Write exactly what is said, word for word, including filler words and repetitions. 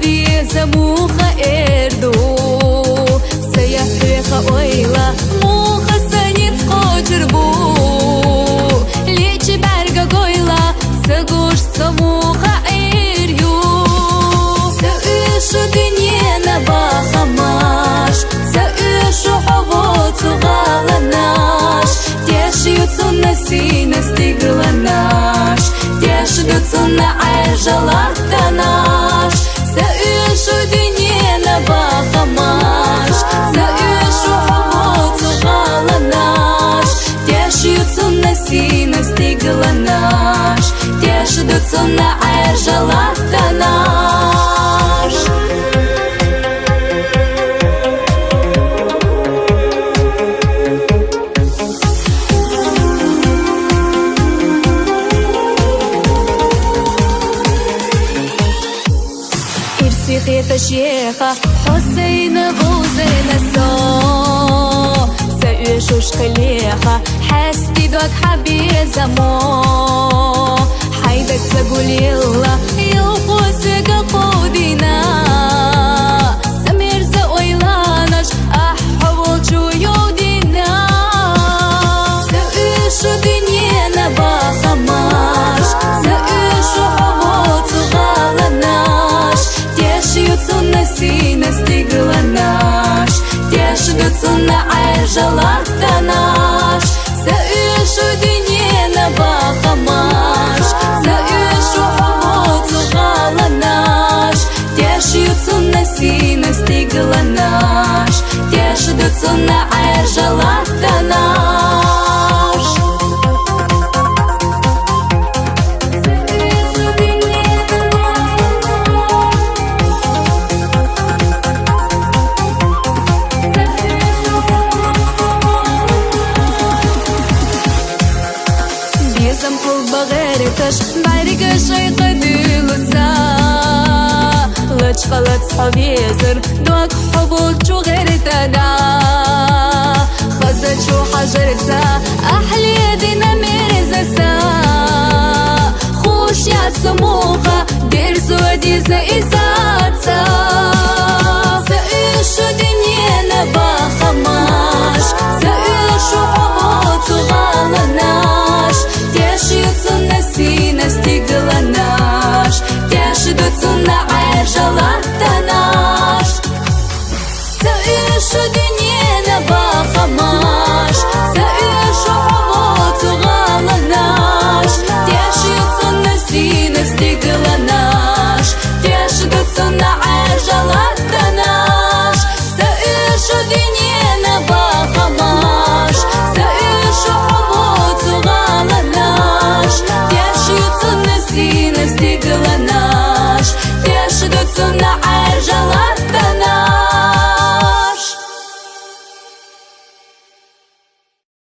Беза муха эр ду, са яхь хьоьха ойла, муха са низ кхочур бу. Лечи бӀарга гойла, са гуш, со муха Ӏер ю. Са уьш шу дуьненан бахамаш, са уьш шу хьо воцу гӀаланаш, теш ю цунна сийна стигланаш, теш ду цунна Ӏаьржа латтанаш. Са уьш шу дуьненан бахамаш, са уьш шу хьо воцу гӀаланаш, теш ю цунна сийна стигланаш, теш ду цунна Ӏаьржа латтанаш. Ирсе хеташ еха, хьо сайна гӀовзина со. Са уьш шу кхелеха, хьаьсти дог хьа безамо. Хьайдаг ца гулелла, йовхо соьга кховдийна. Са мерза ойланаш, ахь хьо волчу йовдийна. Са уьш шу дуьненан бахамаш, са уьш шу хьо воцу гӀаланаш, теш ю цунна сийна стигланаш, теш ду цунна Ӏаьржа латтанаш. Са уьш шу дуьненан бахамаш, са уьш шу хьо воцу гӀаланаш, теш ю цунна сийна стигланаш, теш ду цунна Ӏаьржа латтанаш. Безам хьулба гӀерташ, бӀаргаш айкъа дуьллуса. Лачкъа лац хьо везар, дог хьо волчу гӀертана. Хазачу хьажарца, ахь ледина мерзаса. Хуш яц муха, дерзо деза изаца. Са уьш шу дуьненан бахамаш, са уьш шу хьо воцу гӀаланаш, теш ю цунна сийна стигланаш, теш ду цунна Ӏаьржа латтанаш. Са уьш шу